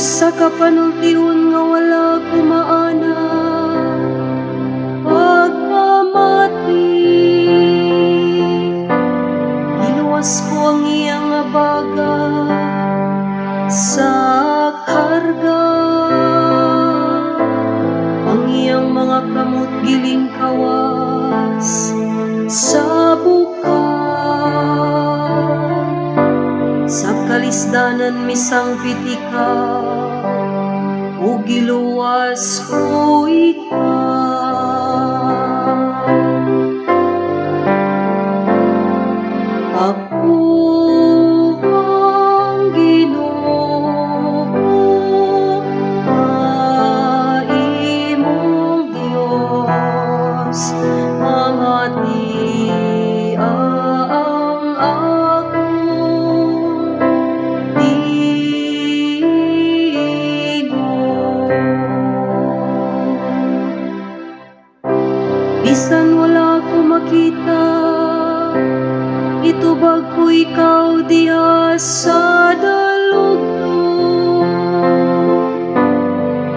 Usa ka panultihon nga wala ko maana pagpamati. Giluwas ko ang iyang nga baga sa karga. Ang iyang mga kamot gilingkawas sa bukag. Sa kalisdanan misangpit ikaw ug giluwas ko ikaw. Ako ang Ginoo nga imong Dios, pamatia ang akong tingog. Bisan wala ko makita, itubag ko ikaw diha sa dalugdog.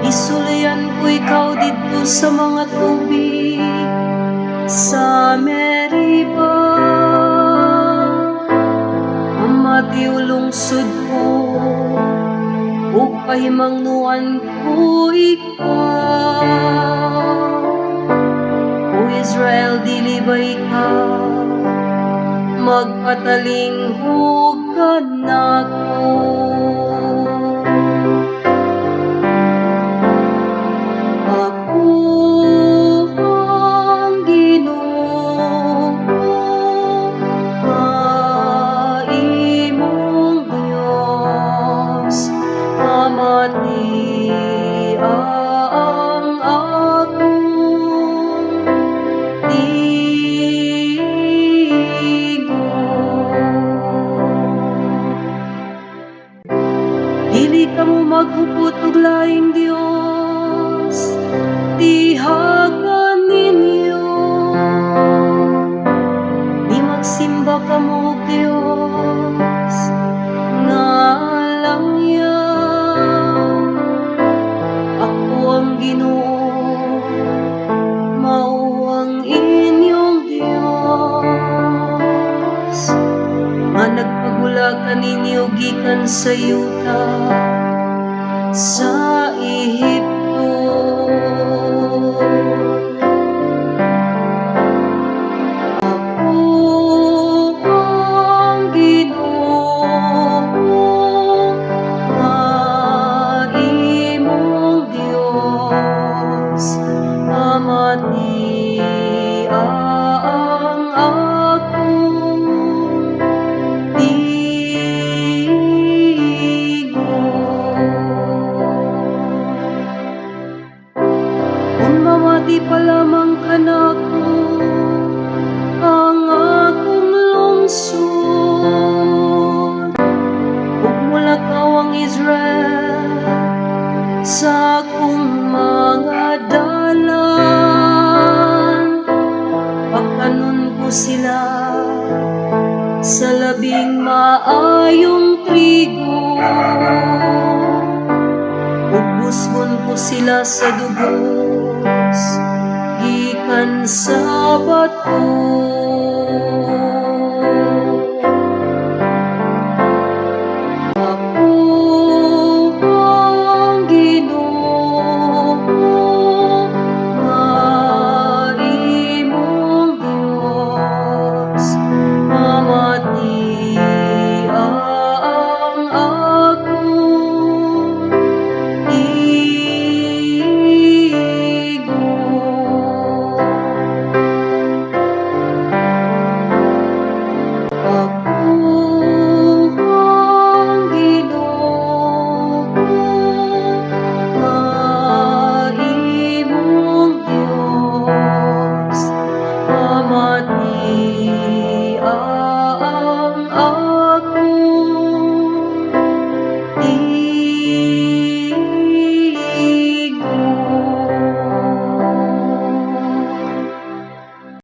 Isulayan ko ikaw didto sa mga tubig sa Meriba. Pamati, O lungsod ko, ug pahimangnuan ko ikaw. O Israel, dili ba ikaw magpatalinghug kanako? Ako ang Ginoo nga imong Dios, pamatia ang akong tingog. Dili kamo maghupot og laing Dios diha kaninyo. Di magsimba kamo og Dios nga langyaw. Ako ang Ginoo, mao ang inyong Dios, nga nagpagula kaninyo gikan sa yuta sa Ehipto. Ako ang Ginoo nga imong Dios, pamatia ang akong tingog. Kung mamati pa lamang kanako ang akong lungsod, ug mulakaw ang Israel sa akong mga dalan. Pakanon ko sila sa labing maayong trigo, ug busgon ko sila sa dugos gikan sa bato.